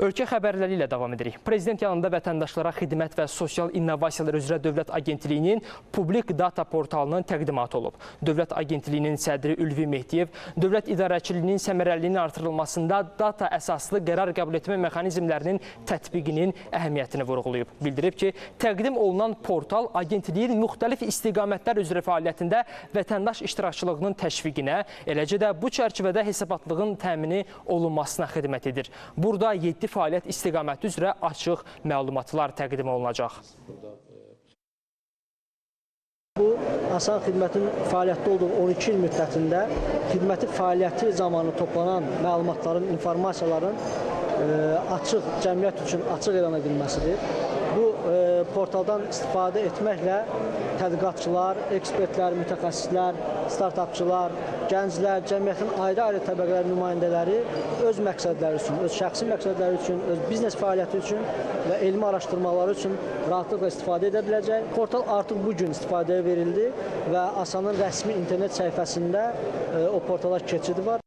Ölkə xəbərləri ilə davam edirik. Prezident yanında vətəndaşlara xidmət və sosial innovasiyalar üzrə Dövlət Agentliyinin Public Data portalının təqdimatı olub. Dövlət Agentliyinin sədri Ülvi Mehdiyev dövlət idarəçiliyinin səmərəliliyinin artırılmasında data əsaslı qərar qəbul etmə mexanizmlərinin tətbiqinin əhəmiyyətini vurğulayıb. Bildirib ki, təqdim olunan portal agentliyin müxtəlif istiqamətlər üzrə fəaliyyətində vətəndaş iştirakçılığının təşviqinə, eləcə də bu çərçivədə hesabatlığın təmini olunmasına xidmət edir. Burada 7 fəaliyyət istiqaməti üzrə açıq məlumatlar təqdim olunacaq. Bu, Asan Xidmətin fəaliyyətdə olduğu 12 il müddətində xidməti fəaliyyəti zamanı toplanan məlumatların, informasiyaların açıq, cəmiyyət üçün açıq elan edilməsidir. Bu portaldan istifadə etməklə tədqiqatçılar, ekspertlər, mütəxəssislər, startapçılar, gənclər, cəmiyyətin ayrı-ayrı təbəqələr nümayəndələri öz məqsədləri üçün, öz şəxsi məqsədləri üçün, öz biznes fəaliyyəti üçün və elmi araşdırmaları üçün rahatlıqla istifadə edə biləcək. Portal artıq bu gün istifadəyə verildi və Asanın rəsmi internet səhifəsində o portala keçidi var.